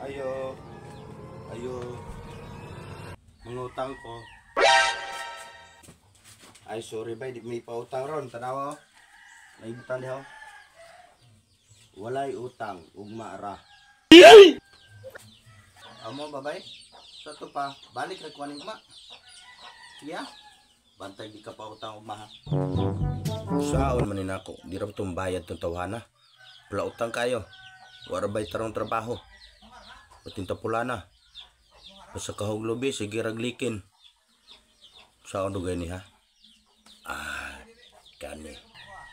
Ayo. Ayo. Mangutang ko. Ay, sorry bay, di may pautang ron. Tanawa oh. May butang diha oh. Walay utang, ugma ra. Amo babay? Sa to pa, balik ra kuan ugma. Iya. Bantay di ka pautang ugma ha. Saon man ni nako, di ra tong bayad tong tawhana. Pula utang kayo. Wara bay tarong trabaho. Patinta pula na. Basta kahuglobi, sige raglikin. Saon dugay ni ha? Ah, kani.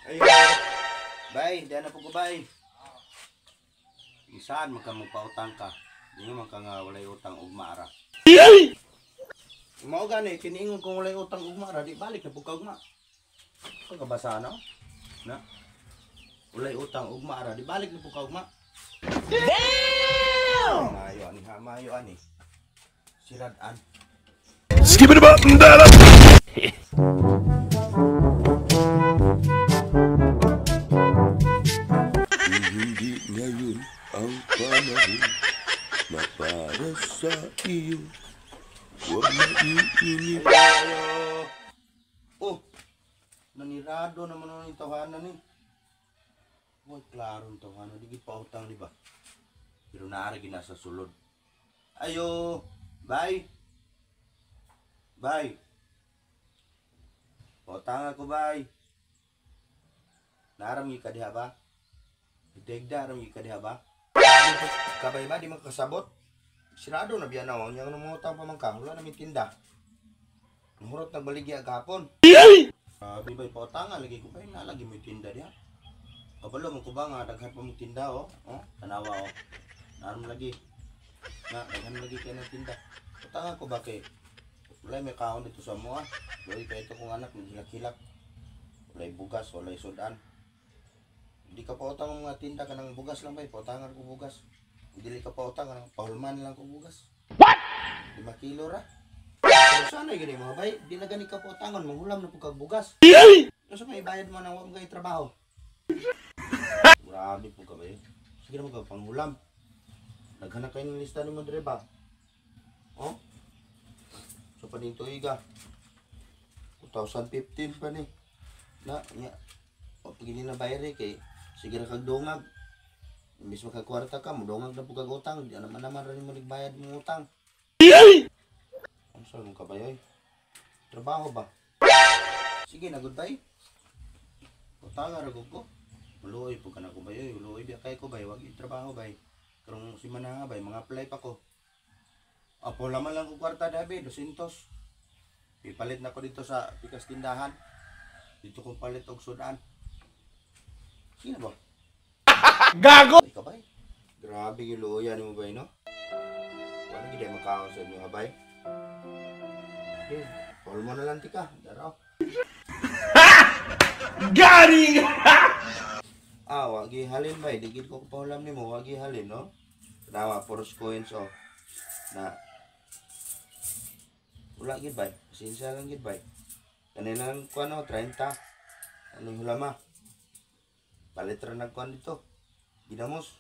Ayo. Bay, di na po ko bay. Isaan man ka magpautang ka. Di man ka nga walay utang ugma ra. Mao gani kiniingon kung walay utang ugma ra, di balik na pud ka ugma. Pagkabasa na. Na. Walay utang ugma ra, di balik na pud ka ugma. Damn! Maayo ani ha, maayo ani. Sirad-an. Skip it up and down. Hindi ngayon ang panahon na para sa iyo. Huwag naiinip. Ayo. Oh. Nanirado naman ang tawanan ni. Uy, klaro ang tawanan. Di gid pautang di ba? Pero naara gid nasa sulod. Ayo. Bye. Bye. Pautang ako, bye. Naram gyud ka diha ba? Degda ram gyud ka diha ba? Kabay ba di man kasabot? Sirado na biya na oh. Nya nga utang pa man ka. Wala na may tinda. Nahurot nagbaligya gahapon. Sabi ba'y pautangan, lagi ko ba nalagi mo tinda diha. Kabalo mo ko ba nga daghan pa mo tinda oh. Oh, tanawa oh. Naram lagi. Na daghan lagi kay ng tinda. Utangan ko ba kay walay may kaon dito sa mo ah. Walay kay ito kong anak naghilak-hilak. Walay bugas, walay sudan. Hindi ka pautang ang mga tinda ka ng bugas lang bay, pautangan ko bugas. Dili ka pautang kanang pahulman lang ko bugas. What? 5 kilo ra. Pero sana gani mga bay, di na gani ka pautangon, manghulam na pud kag bugas. Kasi may bayad mo nang wa mo kay trabaho. Grabe po ka bay. Sige na mo kag panghulam. Daghan na kayo ng lista nimo dire ba? Oh? So pa dito iga. 2015 pa ni. Na nya. O pag hindi na bayari kay sige ra kag dungag. Imbis makakwarta ka, mudungag na pud kag utang, di naman naman ra nimo nagbayad mo utang. Unsa mo kabayoy? Trabaho ba? Sige na, goodbye. Utang ra gud ko. Muluoy pud ka na ko bayoy, muluoy biya kay ko bay, wag trabaho bay. Karong simana nga bay, mga apply pa ko. Apo laman lang ko kwarta dabi, 200. Ipalit na ko dito sa pikas tindahan. Dito ko palit og sudan. Sino ba? Gago! Ay, kabay. Grabe yung luya ni mo bay, no? Wala gid ay makaon sa inyo, ha, bay? Okay, call mo na lang tika. Daraw. Garing! Ah, wagi halin bay. Digid ko pahulam nimo, wagi halin, no? Tanawa, puros coins, oh. Na. Wala gid bay. Pasensya lang gid bay. Kanilang kuan oh, 30. Anong hulama? Palit ra nagkuan dito. Ginamos.